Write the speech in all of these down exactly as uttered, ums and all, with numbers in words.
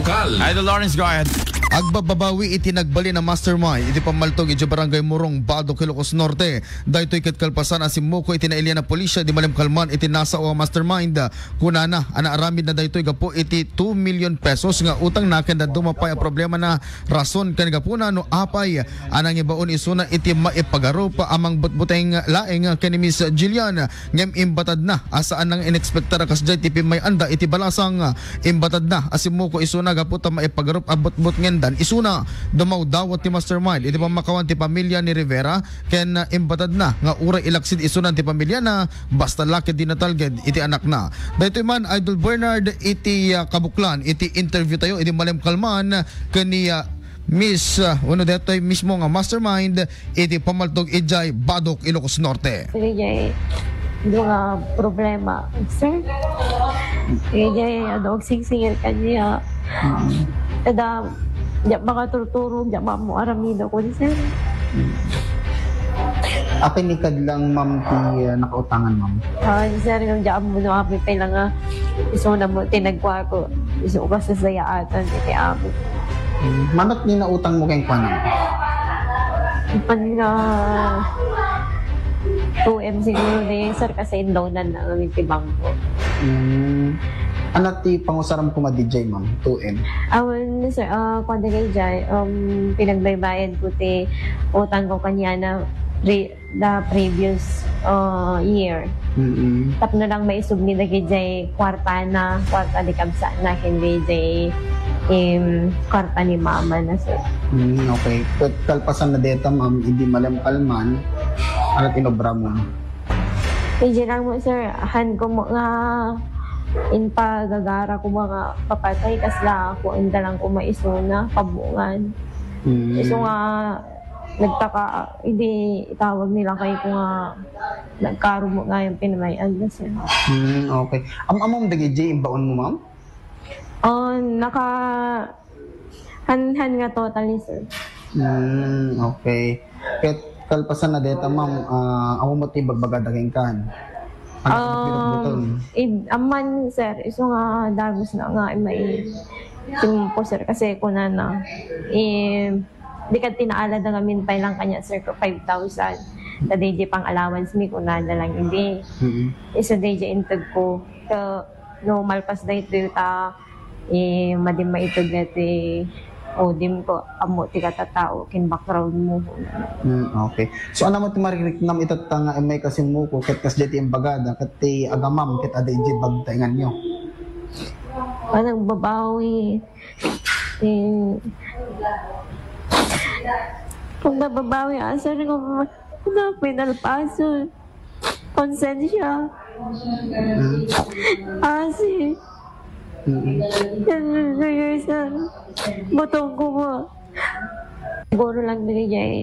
Kal. Idol Lawrence, go ahead. Agbababawi iti nagbalin a mastermind iti pammaltog iti Barangay Morong, Badoc, Ilocos Norte. Daytoy ket kalpasan a simmuko iti nailian a pulisya idi malemkalman iti nasao a mastermind. Kunana a naaramidna daytoy gapu iti two million pesos nga utangna ken dadduma pay a problemana, rason ken gapuna no apay a nangibaon isuna iti maipagarup a mangbutbuteng laeng ken ni Miss Jillian. Ngem imbatadna a saan nga inekspektar a kasdiay ti pimmay-anda iti balasang. Imbatadna a simmuko isuna gapu ta maipagarup a butbutngendan isuna. Dumawdawat ti mastermind iti pammakawan ti pamilya ni Rivera ken imbatadna nga uray ilaksid isuna ti pamilyana basta la ket di natalged iti anakna. Daytoy man, Idol Bernard, iti, ah, kabuklan iti interview tayo idi malemkalman ken ni, ah, Miss, ah, wenno daytoy mismo nga mastermind iti pammaltog idiay Badoc, Ilocos Norte. Idiay, adu nga problema, sir. Idiay, adu, agsingsingir kaniak. Mm. Tada, diak makaturturog, diak maammo aramidakon, sir. Mm. Apay ni kadlang, ma'am, ti, ah, nakautangan, ma'am? Ah, sir, ngem diak ammo no apay pay la nga isuna mo ti nagkuako. Isu ko sasayaatan iti amo. Hmm, manok ni nautang mo kenkuana? Pan nga two M siguro ni sir kasi inlawnan na kami ti bangko. Hmm. Ano ti pangusaram kuma D J, ma'am? Two M? Awan, sir, ah, kuwan da kay Jai, um, pinagbaybayan ko ti utang ko kanya na re-, the previous, uh, year. Mm-mm. Tapno lang maisubli dagiti kwarta na, kwarta di kabsat na, ken dagiti, em, kwarta ni mama na, sir. Mm, okay. Ket kalpasan na deta, ma'am, idi malemkalman, ano ti inobra mo? Idiay lang mo, sir, han ko mo nga impagagara ko mga papatay, kasla ako, inda lang ko maisuna, pabungan. Mm. Isu nga, nagtaka, idi itawag ni lakay ko nga nagkarumo nga yung pinamayan na sir. Hmm, okay. Am-, amom dagiti imbaon mo, ma'am? Oh, naka-, han-han nga totally, sir. Hmm, okay. Ket kalpasan na deta, ma'am, ah, amom ti ibagbagada kenkan? Ano, um, binukbutan? Id-, amman, sir, isu nga dagus na nga imay-, timpo, sir, kasi kunana, eh, di ka tinaalada nga mintay lang kanya, sir, ko five thousand. Ta D J pang allowance mi, kunana lang, hindi. Mm-mm. Isu D J integ ko. So, no, malpas da ito, ta, eh, madi maiteg na ti udim ko, ammo ti katatao, kin background mo. Hmm, okay. So, ano mo ti maririknam itatta nga imay kasimmuko, ket kasdiay ti imbagada, ket ti agamam, ket adi iti bagtainganyo? Anong babawi? Eh, kung nababawi, asar ko ma-, na pinalpaso. Konsensya. Hmm. Asi. Mm. Yan, yan, yan, yan. Butong ko mo. Siguro lang diri, Jay.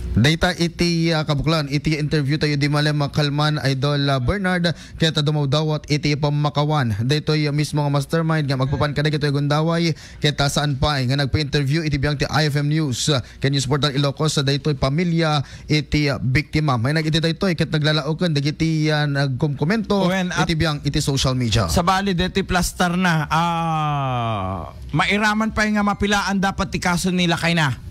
Dayta iti, ah, kabuklan, iti interview tayo di malem, ah, kalman, Idol, ah, Bernard, ket, ah, dumawdawat iti pammakawan. Daytoy, ah, mismo nga mastermind nga magpapan kadagitoy gundaway, ket, ah, saan pay nga nagpa-interview iti biang ti I F M News, ah, ken News Portal Ilocos, ah, daytoy pamilya iti, ah, biktima. Maynag iti daytoy ket naglalaoken dagiti, ah, nagkomkomento Wen, at iti biang iti social media. Sabali, deti plastar na, ah, mairaman pay nga mapilaan dapat ti kaso ni lakayna.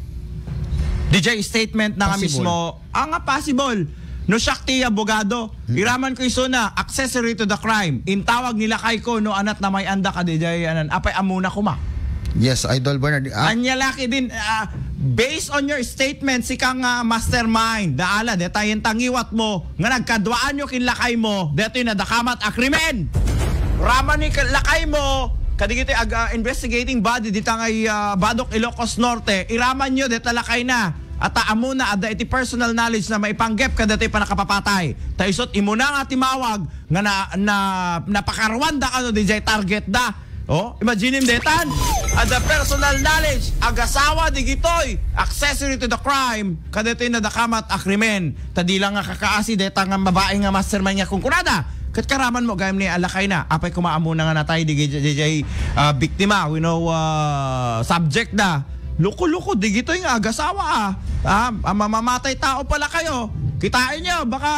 D J statement na nga Possible. Mismo, ah, nga possible. No siak ti abogado, hmm, iraman ko isuna, accessory to the crime. Intawag ni lakay ko, no, anat na may anda ka, D J, anan, apay amuna kuma. Yes, Idol Bernard. Ah, anya laki din, ah, based on your statement, si kang, ah, mastermind, daala, detayen tangiwat mo, nga nagkaduaan nyo kin lakay mo, detoy nadakamat a krimen. Raman ni ka-, lakay mo, kadigiti ag-, ah, investigating body, dita ngay, ah, Badoc, Ilocos Norte, iraman nyo, deta lakay na. At amuna, adda iti personal knowledge na maipanggep kadatoy panakapapatay. Ta isut' imuna nga timawag nga na, na, napakaruan da kano D J target da. Oh, imagine him detan. Adda personal knowledge, agasawa digitoy, accessory to the crime, kadatoy nadakamat a krimen. Ta di lang nga kakaasi, deta nga babae nga mastermind nga kunkunada. Ket karaman mo, gayam ni alakay na. Apay kuma amuna nga natay, di, di, di, ah, biktima, we know, ah, subject da. Loko-loko, digitoy nga agasawa, ah. Ah, ah, mamamatay tao pala kayo. Kitain nyo, baka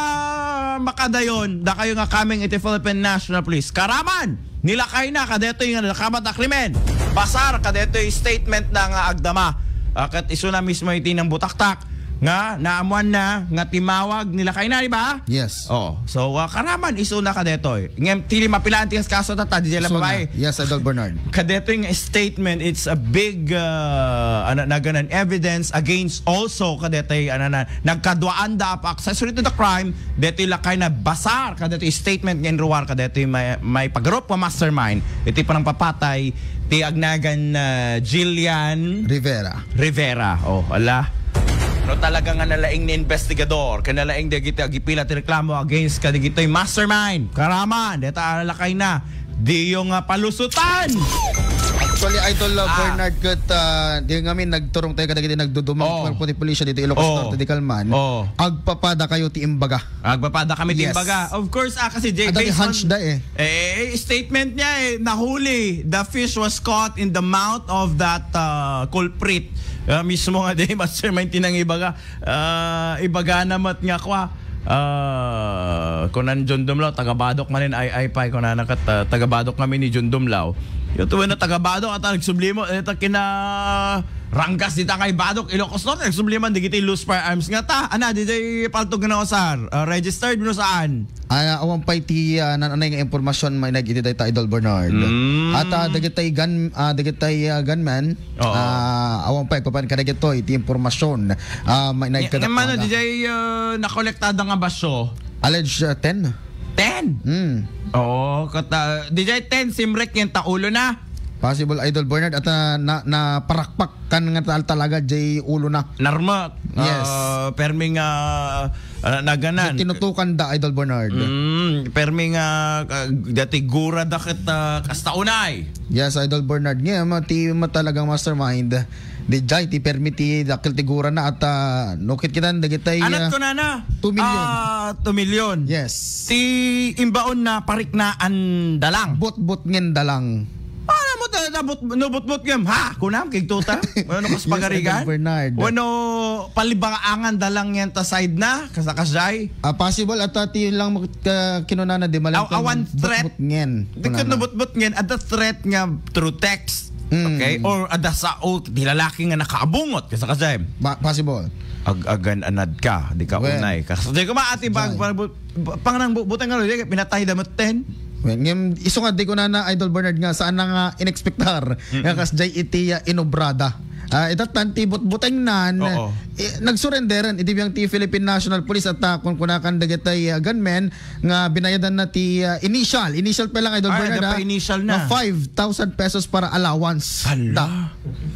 makadayon, da kayo nga coming iti Philippine National Police. Karaman! ni lakayna kadetoy nga nakabat a krimen. Basar kadetoy statement na nga agdama. Ah, ket isuna mismo iti nangbutaktak nga naamuanna nga timawag ni lakayna, di ba? Yes. Oh, so, ah, karaman isuna kadetoy. Ngem ti mapilaan ti kaso ta, ta, di la Isuna. Babae. Yes, Idol Bernard. Kadetoy nga statement, it's a big, ah, ano, naganan evidence against also kadetoy, ano na, nagkaduaanda a accessory to the crime, detoy lakayna basar kadetoy statement nga inruar kadetoy may, may pagarup nga mastermind iti panangpapatay ti agnagan, ah, Jillian Rivera. Rivera. Oh, ala. No, talaga nga nalaing ni investigador, ken nalaing dagiti agipila ti reklamo against kadagitoy mastermind. Karaman, deta alakay na. Diyo nga palusutan. Actually, Idol, uh, Ah. Bernard, ket, ah, di ngamin nagturong tayo kadagiti nagdudumang Oh. Kuerpo ni Pulisya dito Ilocos Oh. Norte, di kalman. Oh. Agpapada kayo ti imbaga. Agpapada kami ti Yes. Imbaga. Of course, ah, kasi Jay, Ada ti based hunch on da eh. Eh, statement niya eh, nahuli. The fish was caught in the mouth of that, uh, culprit. Uh, mismo nga di mastermind tinang ibaga. Uh, ibaga na mat nga kwa. Uh, kunan John Dumlao, taga Badoc manen ay ay pay, kunan na kat, uh, taga Badoc kami ni John Dumlao. Yung tuwa na taga Badoc at nagsublimo, eh, ta kina Ranggas dita kay Badoc, Ilocos Norte, nagsubliman, digiti loose firearms nga ta. Ana, di jay paltog nga nausar. Uh, registered no saan? Ah, awan pay ti, ah, nananay nga impormasyon mainag iti dayta, Idol Bernard. Mm. At, ah, dagitay gun-, ah, dagitay, ah, gunman, Oo. ah, awan pay agpapan kadagitoy ti impormasyon, ah, mainaig Nga-, nga mano, kadakuada. Di jay, ah, nakolektada nga basyo? Alleged, ah, ten. Ten? Mm. Oo, kata, di jay ten, simrek yung taulo na. Possible, Idol Bernard, at, ah, na, naparakpak kan nga tal-, talaga jay ulo na. Narmak. Yes. Ah, permi nga, ah, naganan. Tinutukan da, Idol Bernard. Mm, permi nga, ah, dati gura da ket, ah, kasta unay. Yes, Idol Bernard. Ngayon, ma-, ti ma-, talagang mastermind. Di jay, ti permi ti dakkel ti gura na at, ah, nukit kita, dagitay, Anat ah, ko na na. Two million. Ah, two million. Yes. Ti imbaon na pariknaan dalang. Butbut ngen dalang. Ano mo ta-, ta-, but-, no, butbut ngem, ha? Kunam, kigtuta? Ano kas Yes, pagarigan? Idol Bernard. Wano, palibangaangan da lang yan ta side na, kasakasay? Ah, possible, at, ah, ti lang mo-, ka-, kinunana, di malang Aw-, awan threat. Butbut ngen. Di ka Kunana. No butbut ngen, at the threat nga through text. Mm. Okay? Or ada sa, o, di lalaki nga nakaabungot, kasakasay? Ba-, possible. Ag-agan anad ka, di ka Well. Unay. Kasakasay ko maati ba, Jay. Ba-, pangnang bu-, butang nga, di, pinatay da mo ten. Well, ngem, isu nga, di ko na na, Idol Bernard, nga saan na nga inekspektar Mm-mm. nga kasjay iti, ah, inobrada. Ah, ita tan ti butbuteng nan, Oo. eh, nagsurrenderen iti biang ti Philippine National Police at, ah, kun kunakan dagitay, ah, gunmen nga binayadan na ti, ah, initial. Initial pa lang, Idol Ay, Bernard, ada pa ah, initial na. Nga five thousand pesos para allowance. Hala. Da.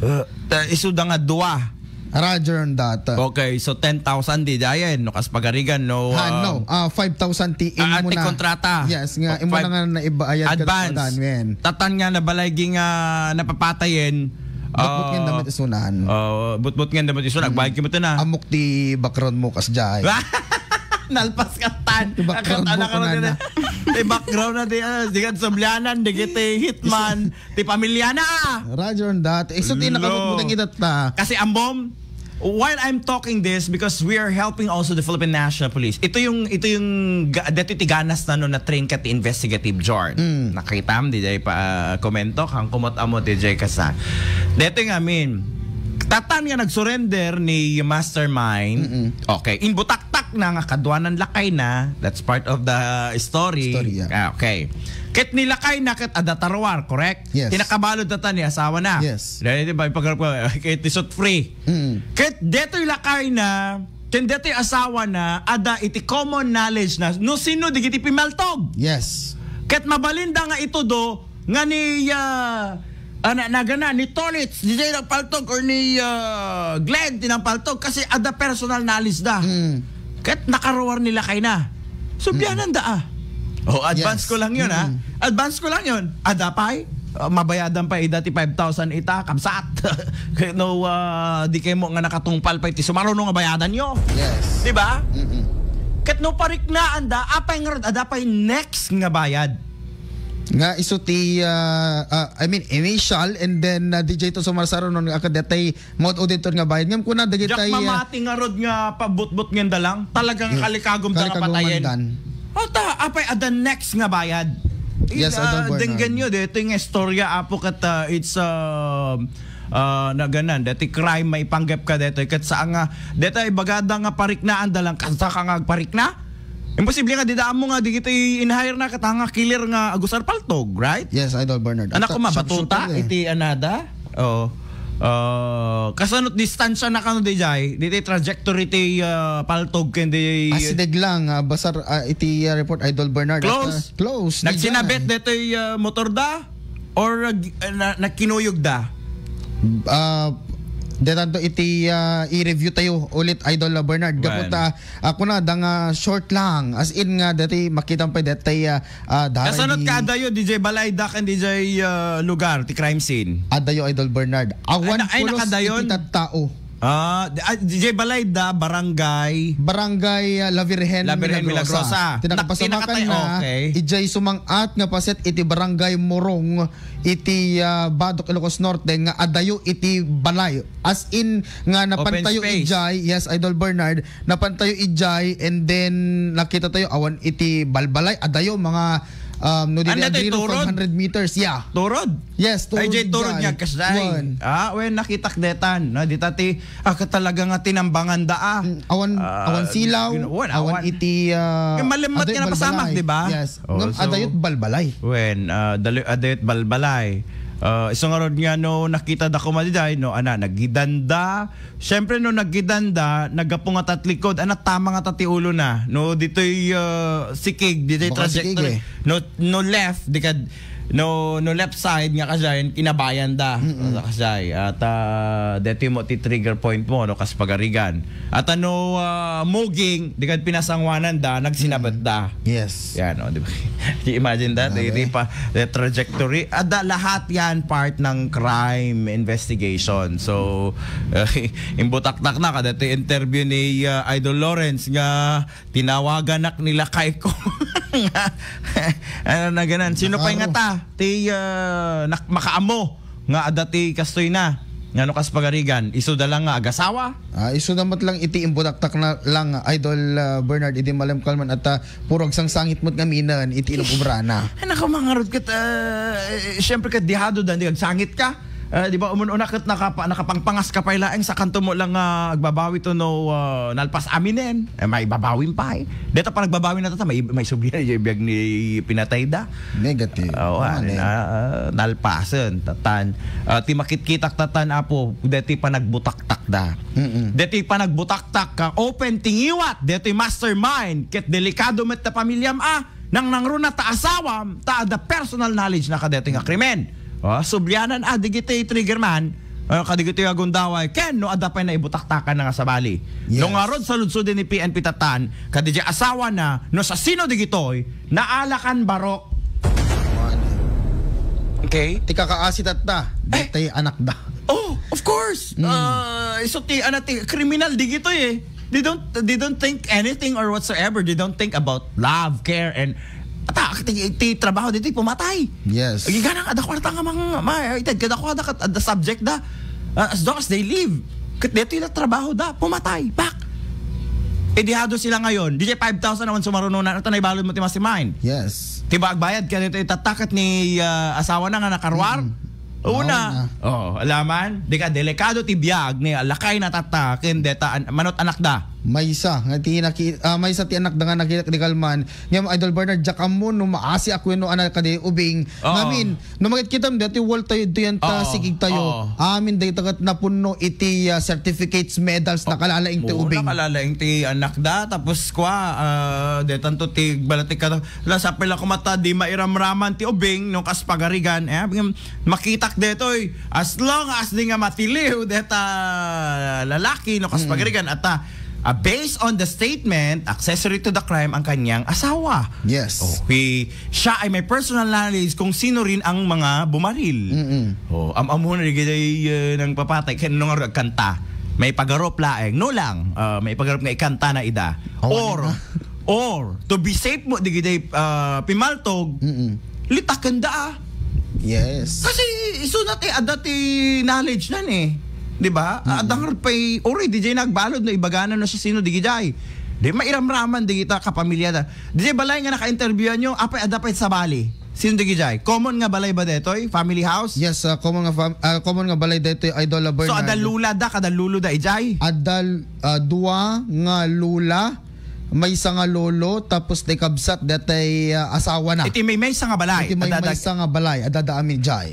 Uh, ta-, isu da nga dua. Roger on that. Okay, so ten thousand di dayen, no, kas pagarigan, no, Ha, um, no. Ah, five thousand ti ah, imo ti na. Kontrata. Yes, nga, Oh, imo na five nga naibayad ka Advance. Na, men. Tatan nga nabalay gi nga napapatayen. Butbut nga Ah, damit isunan. Oh, butbut nga damit isunan. Mm. Agbayad ka mo to na. Amok ti background mo, kasjay. Nalpas ka tan. Ti background Ang mo, katanak ko na kunana. Di, di background na di, ah, di ka sublianan, di kita hitman. Ti pamilya na. Roger on that. Isu ti Lo. Nakabutbutang idat ta. Kasi ambom, while I'm talking this, because we are helping also the Philippine National Police. Ito yung, ito yung ga-, dito ti ganas na no na train ka ti investigative Jordan. Mm. Nakita mo, di jay pa, ah, komento, kang kumot amo, di jay kasa. Dito nga, I mean, tatan nga nag-surrender ni Mastermind. Mm-mm. Okay. Inbutaktak na nga kaduanan lakay na. That's part of the story. Story, yeah. Ah, okay. Ket nilakay na ket adda taruar, correct? Yes. Tinakabalod na ta ni asawa na. Yes. Dahil di ba, ipag-, ket ti suit free. Mm. Ket detoy lakay na, ken detoy asawa na, ada iti common knowledge na, no sino digiti pimaltog. Yes. Ket mabalinda nga itudo, nga ni, ah, ah, na-, nagana, ni Tolits, di jay nagpaltog, or ni, ah, Glenn, tinangpaltog, kasi ada personal knowledge da. Mm. Ket nakaruar ni lakay na. So, Mm. biyanan da, ah. Oh, advance Yes. ko lang yun, ah. Mm. Advance ko lang yun. Adapay, ah, mabayadan pa ida ti five thousand ita, kabsat. Kaya no, ah, di kayo mo nga nakatungpal pa iti sumaruno nga bayadan nyo. Yes. Di ba? Mm-mm. Ket no pariknaan da, apay nga rod, adapay next nga bayad. Nga isu ti, ah, ah, I mean, initial, and then, ah, di jay to sumarsaro no nga kadetay Mod auditor nga bayad. Ngem kuna dagitay, Diak ah, mamati nga rod nga pabutbot ngenda lang. Talagang Yes. kalikagom da nga Kalikagom patayen. Man dan. Ata, apay, ada next nga bayad. Yes, Idol Bernard. Denggenyo, daytoy nga istorya, Apo, ket, ah, it's, ah, ah, naganan, daytoy crime, maipanggep ka daytoy, ket saan nga, daytoy ibagada nga pariknaan da lang, kasta ka nga agparikna? Imposible nga, dida ammo nga, digitoy in-hire na, ket nga killer nga agusar paltog, right? Yes, Idol Bernard. Anak ko, mabatuta, iti anada? Oo. Ah, kasano distansya na kano, dijay? Ditoy trajectory ti, ah, paltog, ken di Asideg lang, ah, basar, ah, iti, ah, report, Idol Bernard. Close. At, ah, close, Nagsinabit daytoy, ah, motor da? Or, ah, gi-, ah, na-, nagkinuyog da? Ah, detanto iti, ah, i-review tayo ulit, Idol, ah, Bernard. Gapu ta, ako na, da nga short lang. As in nga, dati makita pa dati, ah, ah, dara Kasanot di ka adayo, D J Balay, da kan D J, ah, lugar, ti crime scene? Adayo, Idol Bernard. Awan Ay, na-, ay, pulos nakadayon? Iti tattao. Ah, di-, ah, D J Balay da, barangay Barangay, ah, La Virgen La Virgen Milagrosa. Milagrosa. Ti nakapasamakan Pinakatay-, na, okay. Ijay sumang-at nga paset iti Barangay Morong, iti, ah, Badoc, Ilocos Norte, nga adayo iti balay. As in, nga Open napantayo space. Ijay, yes, Idol Bernard, napantayo ijay, and then nakita tayo, awan iti balbalay, adayo, mga, um, no, dili Anda tayo, agri, no, turod? Five hundred meters, yeah. Turod? Yes, Ay, turod jay turod dyan. Niya, kasday. Wan. Ah, wen, nakitak detan, no? Di tati, ah, ka talaga nga tinambangan da, ah. Mm, awan, Ah, awan silaw, gin-, wan, awan awan. Iti, ah, Eh, malimot aday nga napasamak, balbalay. Di ba? Yes. Oh, Ngam, so, adayot balbalay. Wen, ah, dali-, adayot balbalay. Ah, isu ngarud nga no, nakita da kumadiday, no, ana, nagidanda. Siyempre, no, nagidanda, naggapu nga tatlikod, ana, tama nga tati ulo na. No, ditoy, ah, sikig, ditoy Baka trajectory. Sikig, eh. No, no left, di ka, no, no left side nga kasay, kinabayan da. Mm-mm. Kasay. At, ah, detoy mo ti trigger point mo, no, kas pagarigan. At ano, ah, muging, di ka pinasangwanan da, nagsinabat Mm. da. Yes. Yan, oh, di ba? Di imagine that, Grabe. Di pa, the trajectory. Ada lahat yan, part ng crime investigation. So, uh, imbutaktak na, kada ti interview ni, uh, Idol Lawrence nga tinawaganak nila kay ko. Ano na ganan? Sino pa nga ta? Ti, uh, nak-, makaamo nga adda ti kastoy na. Ngano kas pagarigan? Isu da lang nga agasawa? Ah, isu da met lang iti imbutaktak na lang, Idol, ah, Bernard, idi malemkalman at, ah, puro agsangsangit met ngamin iti inuobrana. Ay, naku, mangarod ket, ah, eh, siyempre ket dihado da, di agsangit ka. Ah, di ba, umun-una ket nakapa-, nakapangpangas ka pay laeng sa kanto mo lang nga agbabawi to no, ah, nalpas aminen. Eh, maibabawin pay. Deta pa nagbabawi na tata, may, may subli na, yung biag ni pinatay da. Negative. Oo, Ano ah, eh? na, ah, nalpasen, tatan. Ah, ti makitkitak tatan, apo, deti panagbutaktak da. Mm-mm. Deti panagbutaktak ka, open tingiwat, deti mastermind, ket delikado met ta pamilyam, ah, nang nangruna ta asawam, ta adda personal knowledge na kadeti nga krimen. Oh, sublianan, ah, digiti trigger man, ah, kadigiti agundaway, ken no adda pay naibutaktakan na nga sabali. Yes. No ngarud sa ludsod ni P N P tatan, kaditi asawa na, no sa sino digitoy, naalakan barok. Okay? Ti kakaasi tatta, Eh? Dati anak da. Oh, of course. Mm. Ah, isu ti, ano, ti, kriminal digitoy eh. They don't, they don't think anything or whatsoever. They don't think about love, care, and ata, ti, ti trabaho ditoy pumatay. Yes. Agi gana nga, adda kwarta nga mang, ma, ited, kada kwarta kat, adda subject da. Ah, as long as they live. Ket dito yung trabaho da, pumatay, pak. Idihado sila ngayon. Di jay five thousand awan sumarununan, ata naibalod mo ti mastermind. Yes. Ti ba agbayad ka dito itatakat ni, ah, asawa na nga nakaruar? Mm. Una. Una. Oh, alaman, di ka delikado ti biag ni lakay na tatta, ken deta an-, manot anak da. Maysa, nga ti naki-, ah, maysa ti anak da nga nakita di kalman. Ngem Idol Bernard, diak ammo no maasi a wenno anak kadi ubing. Oo. Ngamin, no makitkitam dati wall tayo, ito yan ta, Oo. Sigig tayo. Oo. Amin, dayta kat napunno iti, ah, certificates, medals, Oo. Nakalalaing ti Oo, ubing. Nakalalaing ti anak da, tapos kwa, ah, detanto ti balatik ka, la, sapay la kumata, di mairamraman ti ubing, no, kas pagarigan, eh, makitak detoy, as long as di nga matiliw, deta lalaki, no, kas Mm. pagarigan, ata, ah, based on the statement, accessory to the crime ang kanyang asawa. Yes. Okay. Siya ay may personal knowledge kung sino rin ang mga bumaril. Mm-mm. Oh, am-, amo na rin, eh, nang papatay. Kaya nung agkanta, may pagarup laeng. No lang, ah, may pagarup nga ikanta na ida. Oh, Or, ano na? Or to be safe mo, di gid ay, ah, pimaltog, Mm-mm. litaken da, ah. Yes. Kasi isu na ti, adda ti knowledge nan eh. Di ba? Mm-mm. Adda nga pay, uri, di jay nagbalod no ibagana no siya sino, di gid ay. Di mairamraman, di kita kapamilya da. Di jay balay nga naka-interviewan nyo, apay adda pay sabali. Sino dagijay? Common nga balay ba detoy? Family house? Yes, ah, common nga fam-, ah, common nga balay detoy, Idol, ah, So, Bernard. Adda lula da, kada lolo da ijay? Adda, ah, dua nga lula, maysa nga lolo, tapos ti kabsat, detay, ah, asawa na. Iti may maysa nga balay. Iti may Adda, adda maysa nga balay, adda da amin ijay.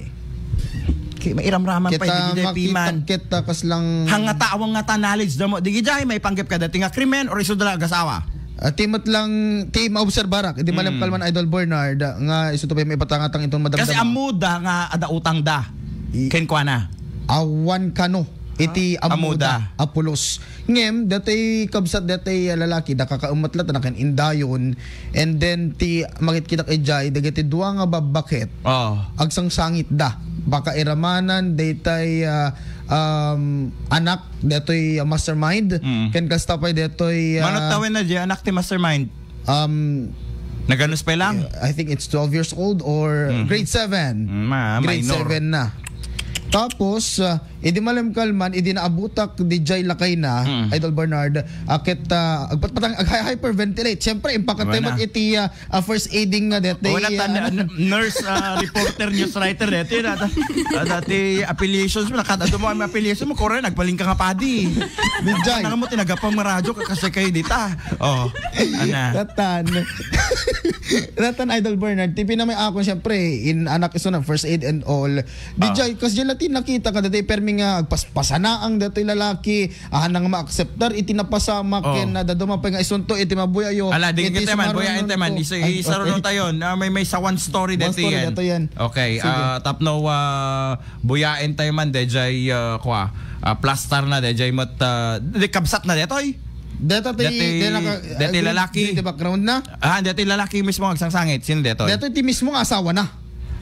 Kay mairamraman pa, Kita iti daytoy makita, piman. Kita kaslang Hangata, awang nga ta knowledge da mo. Dagijay, maipanggep kadati nga krimen or isu da la agasawa? Ah, ti met lang, ti maobserbarak, idi Mm. malemkalman, Idol Bernard, nga isu to pay maipatangatang inton madamdama. Kasi ammoda nga adda utang da. I- Kenkuana. Awan kano, iti Ah, ammoda, ammoda. A pulos. Ngem, datoy kabsat, datoy, ah, lalaki, da kakaemmet la, ta nakin-indayon. And then, ti makitkitak ijay, dagiti dua nga babbaket, Oo. agsangsangit da. Baka iramanan, daytay, ah, um, anak, datoy, ah, mastermind. Mm. Ken kasta pay datoy, ah, Mano tawen na di anak ti mastermind? Um, Naganus pa lang? I think it's twelve years old or Mm. grade seven. Mm, ma-, Grade minor. seven na. Tapos, ah, idi malemkalman, idi naabutak dijay lakayna, Mm. Idol Bernard, ah, ket, ah, agpatpatang, ag-, hyperventilate. Siyempre, impakataymot Wala. iti, ah, ah, first aiding nga deti, Wala ta, ah, n-, nurse, ah, reporter, news writer, deti, na, ta-, ah, dati affiliations mo, nakadado mo ang affiliation mo, kore, nagpaling ka nga padi. Dijay. Ano mo, tinagapang maradyo, ka-, kasi kayo dita. Oh, ana. Ratan. Ratan, Idol Bernard, ti pinamay akon, siyempre, in anak iso na first aid and all. Dijay, Ah. kas dyan latin nakita ka, dati permi nga agpas-, pasanaang dati lalaki, ah, nang ma-acceptar iti napasama, Oh. ken na daduma pa nga isunto iti mabuyayo. Ala, di Iti kita man, sumaruno buyain tayo man. ko. Isa, Ay, isa okay. runo tayo. Na may, may sa one story One dati story yan. dati yan. Okay, Sige. ah, tapno, ah, buyain tayo man, dejay, ah, kwa, ah, plastar na, dejay met, ah, di kabsat na detoy. Deta ti, Dati, di naka-, dati ah, lalaki. di, di background na. Ah, dati lalaki mismo agsangsangit. Sino detoy? Deta ti mismo nga asawa na.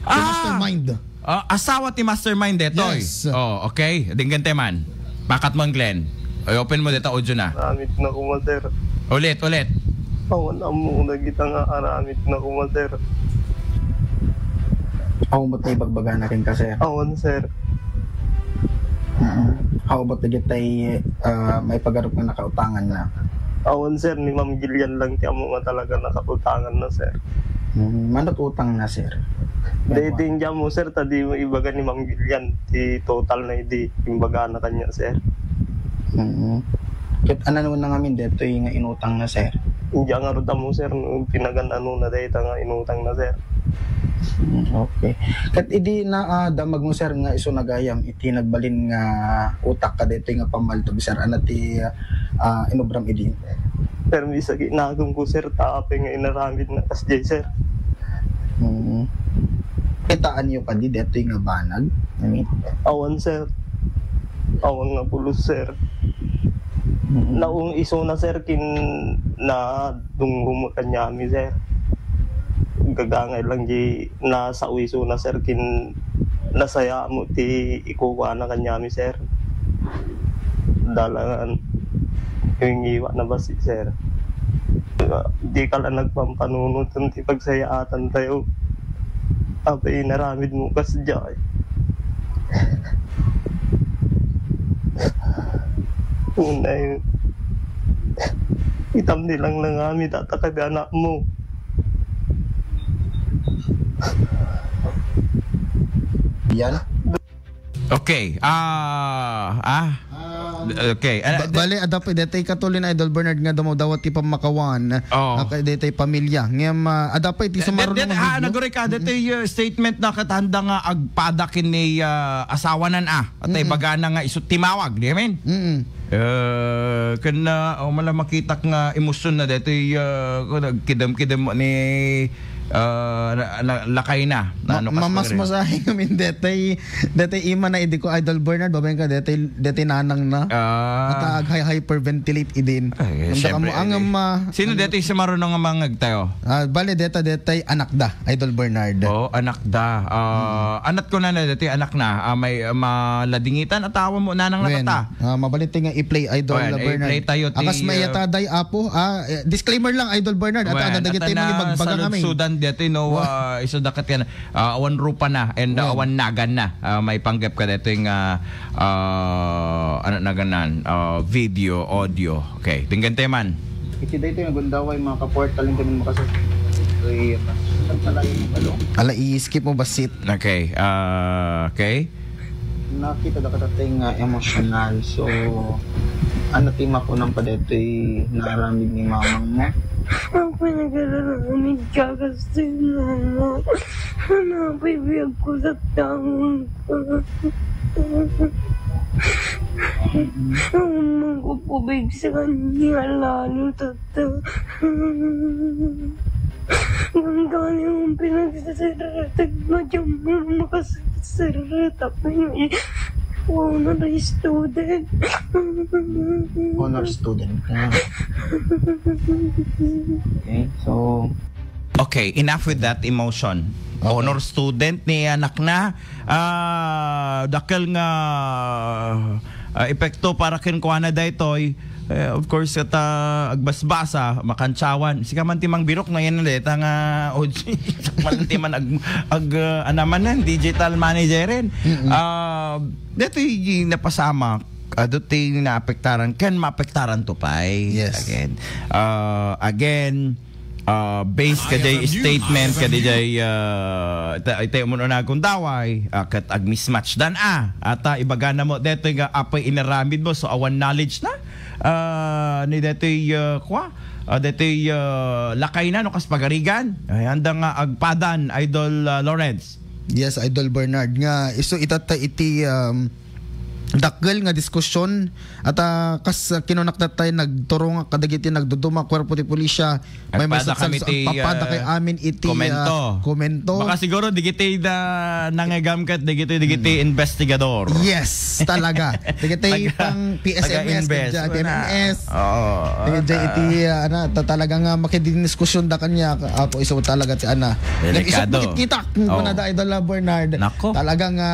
Ti Ah! mastermind. Ah, asawa ti mastermind detoy. Yes. Oh, okay. Dinggan te man. Pakat mo, Glenn. Ay, open mo deta audio na. Aramid na kuma, sir. Ulit, ulit. Awan ammo na kita nga aramid na kuma, sir. Awan ba't naibagbaga na rin ka, sir? Awan, sir. Mm. How about the gitay, ah, may pagarup nga nakautangan na? Awan, sir. Ni Ma'am Gillian lang ti amo nga talaga nakautangan na, sir. Mm, manot utang na, sir? Dahil din dyan mo, sir, ta di mo ibaga ni Ma'am Gillian, ti total na idi, imbagana kanya, sir. Mm. Ket anano na ngamin detoy nga inutang na, sir? Hindi nga ruda mo, sir, no, pinagan ano na dahil nga inutang na, sir. Mm, okay. Ket idi na, ah, damag mo, sir, nga isu nagayam iti nagbalin nga utak ka detoy nga pammaltog, sir, ano ti, ah, inubram idi? Pero misagi nagum ko, sir, ta apay nga inaramid na kasjay, sir. Mm. Kitaan yo kadi detoy nga banag? I mean, Awan, sir. Awan nga pulos, sir. Mm. Naung isu na, sir, kin na dungrum kanyami, sir. Gagangay lang di nasao isu na, sir, kin nasaya mo ti ikukuana kanyami, sir. Dalangan, yung iwa na basi, sir. Di ka lang nagpampanunot ti pagsayaatan tayo. Apay, naramid mo kas jay. Unay, itam nilang nangami tatakad anak mo. Yan. Okay. Ah, ah. Ah, Okay. Ah, Ba-, di- bale, adda pay, detay katuloy na Idol Bernard nga dumawdawat ti pammakawan. Oo. Ah, kay detay pamilya. Ngem, ah, adda pay ti De-, sumaruno de-, nga ah, video. Naguri ka, detay, uh, statement na katanda nga agpada ken ni, uh, asawa nan, ah. Atay Mm-mm. bagana nga isu timawag, di amin? Mm-mm. Eh, ken na, oh, mala makitak nga emosyon na detay, uh, kun nagkidem-kidem ni, uh, na, na, lakay na. Na Ma-, ano kas mamas pagre- masahe kami detay, detay ima na idi ko Idol Bernard, babaen ka detay, detay nanang na. Ah. At, ah, ag-hy-, hyperventilate idin. Ay, Nanda ka siyempre, mo, ang, eh. um, ah, Sino ang detay sumaruno nga mangag tayo? Ah, bale, deta, detay anak da, Idol Bernard. Oo, anak da. Ah, Mm. anat ko na na, dati anak na. Ah, may, ah, maladingitan, atawan mo, nanang Wen, nakata. ah, mabalin ti nga i-play, Idol Wen, Bernard. i-play tayo ti, Akas ah, maiyataday, apo. Ah, eh, disclaimer lang, Idol Bernard. At Wen, ano, dagiti at na mangibagbaga kami. saludsudan dito, no, Wa- ah, isu dakat yan. Ah, awan rupa na, and, ah, Wen. awan nagan na. Ah, may panggap ka dito yung, ah, ah, ano, naganan, ah, video, audio. Okay, tinggan tayo man. Iti daytoy nga gundaway, mga kaportal, hindi man makasas-, Ay, Ala, i-skip mo basit. Okay. Ah, okay. Nakita da katatay nga emosyonal. So, ano ti makunan pa detoy naaramid ni mamang mo? Ang pinagararamid ka kasi, mama. Ano ang bibiyag ko sa taong Ang magpupubig sa kanya lalo, tata. Ang dami mong pinagsasarata, madyan mo makasasarata pa yung honor student. Honor student ka. Okay, so, okay, enough with that emotion. Okay. Honor student ni anak na, ah, dakkel nga, ah, epekto para kenkuana daytoy. Eh, of course, ket, ah, agbasbasa, makantsawan. Sika man ti mangbirok, no, yan, deta nga, o, man ti man ag-, ag-, ah, anaman nan, digital managerin. Mm-mm. Ah, detoy napasamak, ah, detoy naapektaran, ken maapektaran to pay. Yes. Again. Ah, again, ah, based ka jay statement ka di jay, ah, ita, ita mo na nagkundaway, ah, ket agmismatch dan, ah. Ata ibaga na mo, detoy nga apay inaramid mo, so awan knowledge na. Ah, ni detoy, ah, kwa, ah, detoy, ah, lakay na, no, kas pagarigan. Ay, anda nga agpadan, Idol, ah, Lawrence. Yes, Idol Bernard, nga isu itatta iti, um, dakkel nga diskusyon. At, ah, kas, ah, kinunak tattay, nagturongak kadagiti nagduduma kuerpo ti pulisya. May agpada kami ti, agpapada kay, ah, amin iti, ah, komento. Komento. Baka siguro digiti da nangegam ket digiti, digiti investigador. Yes, talaga. Digiti pang P S M S, taga-invest. P M S. Oo. Kaya jay iti, ah, ana, ta-, talaga nga makididiskusyon da kanya, apo, isu talaga ti ana. Delikado. Isut makitkitak, kung kunada, Idol, ah, Bernard. Nako. Talaga nga,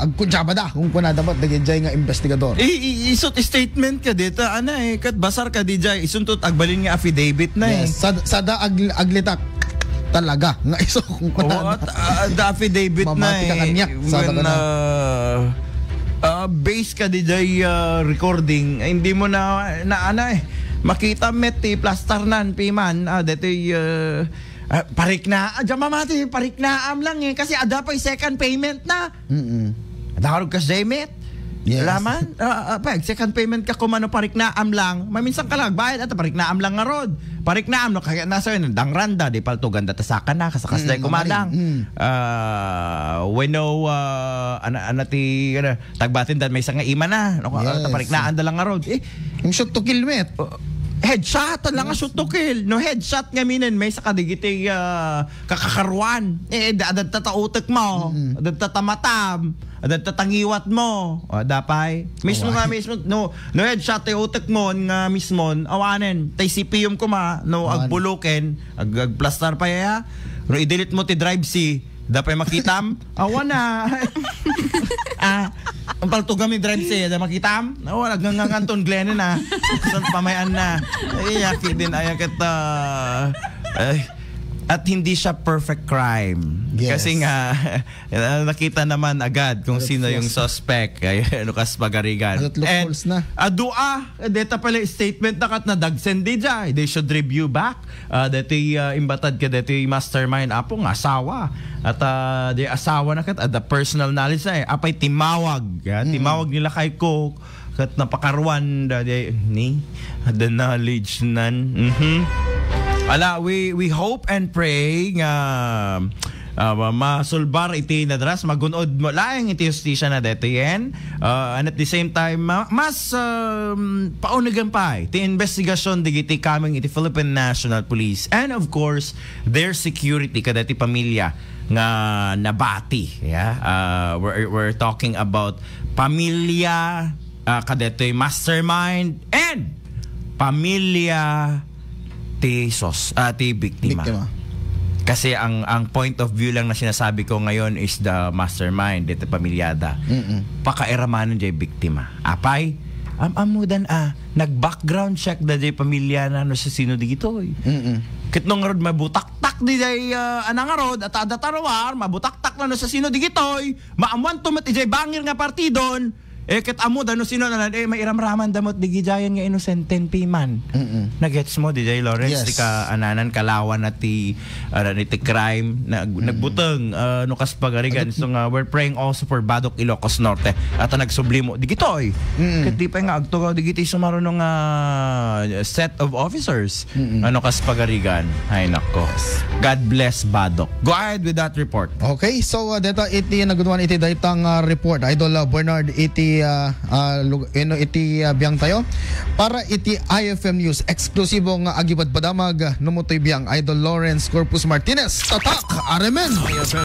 agkuntsaba da, kung kunada, ba't dagiti jay nga investigador? I-, i-, isut statement ka dita, ana, eh, kat basar ka di jay, isuntot agbalin nga affidavit na, eh. Yes, sad-, sada ag-, aglitak talaga, nga isu, kung kunada. Oo, at, ah, the affidavit na, eh. Mamati ka kanya, sada ka na. Ah, ah, based ka di jay, ah, recording, ay, hindi mo na, na, ano, eh, makita met ti plaster nan, piman, ah, detoy, ah, ah, parikna, ah, diyan mamati, pariknaam lang, eh, kasi ada pay second payment na. Mm-mm. Ada ka rog kas jay met. Yes. Laman, ah, ah, pag second payment ka kumano pariknaam lang, maminsan ka lang agbayad, at pariknaam lang nga rod. Pariknaam, no, kaya nasa yun, dangranda, di paltugan da ta saka na, kasakas da kumadang. Mm, mm. Ah, we know, ah, ana, ana ti, ano, tagbatin da may isang nga ima na, no, yes, pariknaan da lang nga rod. Eh, yung shoot to kill met. Oh, headshot, lang nga shoot to kill. No, headshot nga minen, may saka digiti, ah, kakakaruan. Eh, da-, dadta ta utek mo, mm, dadta ta matam, dadta ta ngiwat mo. O, dapay. Mismo nga, mismo, no, no headshot ti utek mo, nga mismo, awanen, tay C P U mo kuma, no, awan. Agbuluken, ag-, agplastar pa ya. No, i-delete mo ti drive C, dapay makitam? Awan na. Ah, ang paltugam ni drive C, da makitam? Awan, agnganganton Glennon, ah. San pamayan na. Ay, yaki din, ay, ket, ah, ay. At hindi siya perfect crime. Yes. Kasi nga, ah, nakita naman agad kung sino yung suspect. Ay, ano, kas pagarigan. Ano, loopholes na. And, ah, dua, deta pala statement na kat nadagsen di jay. They should review back. Ah, detoy, ah, imbatad ka detoy mastermind, apo nga asawa. At, ah, di asawa na kat, at the personal knowledge na eh. Apay timawag, ya, mm, timawag nila kay Cook, kat napakaruan, da, di, ni, the knowledge nan. Mhm. Ala, we, we hope and pray nga, ah, ma-, masulbar iti nadras, magun-od mo laeng iti hustisya na detoyen. Uh, and at the same time, ma-, mas, um, paunugan pay ti investigasyon digiti coming iti Philippine National Police and, of course, their security kadagiti pamilya nga nabati. Yeah? Uh, we're, we're talking about pamilya, uh, kadetoy mastermind and pamilya ti sos-, ah, ti biktima. Biktima. Kasi ang, ang point of view lang na sinasabi ko ngayon is the mastermind, dito pamilyada. Mm-mm. Pakairamanen jay biktima. Apay, am-amudan a, nag-background check da jay pamilya na no sa sino digitoy. Mm-mm. Ket no ngarud mabutaktak di jay, ah, ana ngarud, at adda taruar, mabutaktak na no sa sino digitoy, maammuan to met ijay bangir nga partidon, Eh, ket ammo da no sino na, eh, mairamraman da met digidiayen nga inosenten piman. Mm-mm. Nagets mo, D J Lawrence, Yes. ti kaananan, kalawan na ti, ara, ni ti crime, na, nagbuteng, ah, no kas pagarigan. So nga, we're praying also for Badoc, Ilocos Norte. At ang nagsubli mo, digitoy. Mm-mm. Ket di pa nga agtugaw, digiti sumaruno nga set of officers. Mm-mm. Ano kas pagarigan? Ay, nako. God bless Badoc. Go ahead with that report. Okay, so, uh, deta iti naguduan iti dayta nga report, Idol, uh, Bernard, iti, uh, uh, lug-, ino iti, uh, biang tayo. Para iti I F M News, eksklusibo nga agibadbadamag, uh, no mutoy biang, Idol Lawrence Corpus Martinez. Tatak! Aremen!